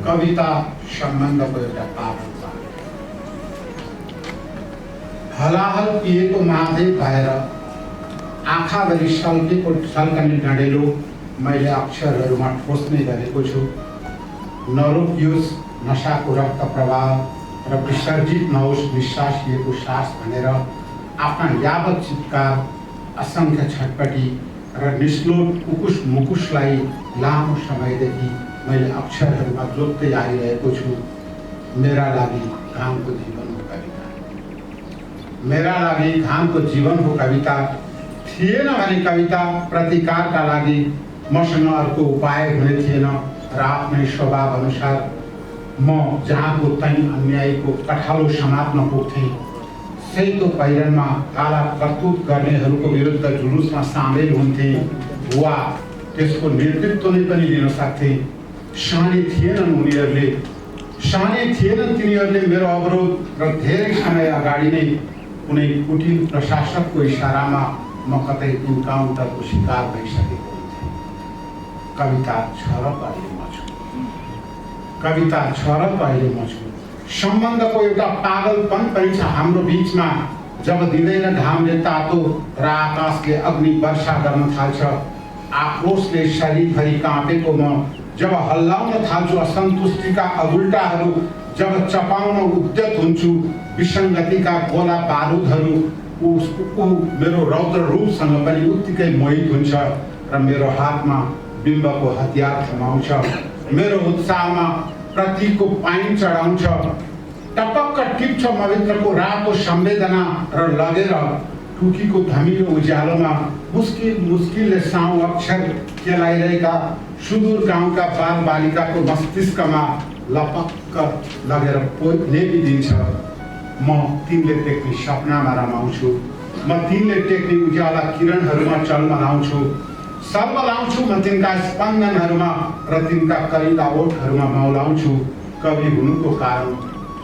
कविता सम्बन्धको एउटा पागल छ। हलाहल पिएको महादेव भएर आँखाभरि सल्कने डढेलो मैले अक्षरहरूमा ठोस्ने गरेको छु। नरोकियोस् नशाको रक्त प्रवाह र विसर्जित नहोस् निश्वासिएको सास भनेर आफ्ना यावत चित्कार, असङ्ख्य छटपटी र निस्लोट उकुस मुकुसलाई लामो समयदेखि मैले अक्षरहरूमा जोड्दै आइरहेको छु। मेरा लागि घामको जीवन हो कविता, मेरा लागि घामको जीवन हो कविता। थिएन भने कविता प्रतिकारका लागि मसँग अर्को उपाय हुने थिएन र आफ्नै स्वभाव अनुसार म जहाँको तै अन्यायको कठालो समात्न पुग्थेँ। सेतो पहिरनमा काला करतुत गर्नेहरूको विरुद्ध जुलुसमा सामेल हुन्थे वा त्यसको नेतृत्व नै पनि लिन सक्थे। सानै थिएनन् उनीहरूले, सानै थिएनन् तिनीहरूले मेरो अवरोध र धेरै समय अगाडि नै कुनै कुटिल प्रशासकको इसारामा म कतै इन्काउन्टरको शिकार भइसकेको हुन्थेँ। कविता छ र अहिले म छु, कविता छ र अहिले म छु। सम्बन्धको एउटा पागलपन पनि छ हाम्रो बिचमा। जब दिँदैन घामले तातो र आकाशले अग्नि वर्षा गर्न थाल्छ, आक्रोशले शरीरभरि काँपेको म जब हल्लाउन थाल्छु असन्तुष्टिका अगुल्टाहरू, जब चपाउन उद्यत हुन्छु विसङ्गतिका गोला बारुदहरू, ऊ मेरो रौद्र रूपसँग पनि उत्तिकै मोहित हुन्छ र मेरो हातमा बिम्बको हतियार थमाउँछ। मेरो उत्साहमा प्रतीकको पाइन चढाउँछ। टपक्क टिप्छ मभित्रको रातो संवेदना र लगेर टुकीको धमिलो उज्यालोमा मुस्किल मुस्किलले साउ अक्षर केलाइरहेका सुदूर गाउँका बाल बालिकाको मस्तिष्कमा लपक्क लगेर लेपिदिन्छ। म तिनले देख्ने सपनामा रमाउँछु, म तिनले टेक्ने उज्याला किरणहरूमा चलमलाउँछु, सलबलाउँछु म तिनका स्पन्दनहरूमा र तिनका कलिला ओठहरूमा मौलाउँछु। कवि हुनुको कारण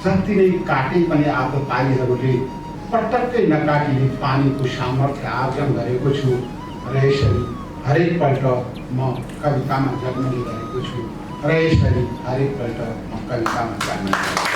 जति नै काटे पनि आततायीहरूले पटक्कै नकाटिने पानीको सामर्थ्य आर्जन गरेको छु र यसरी हरेकपल्ट म कवितामा जन्मने गरेको छु र यसरी हरेकपल्ट म कवितामा जन्मने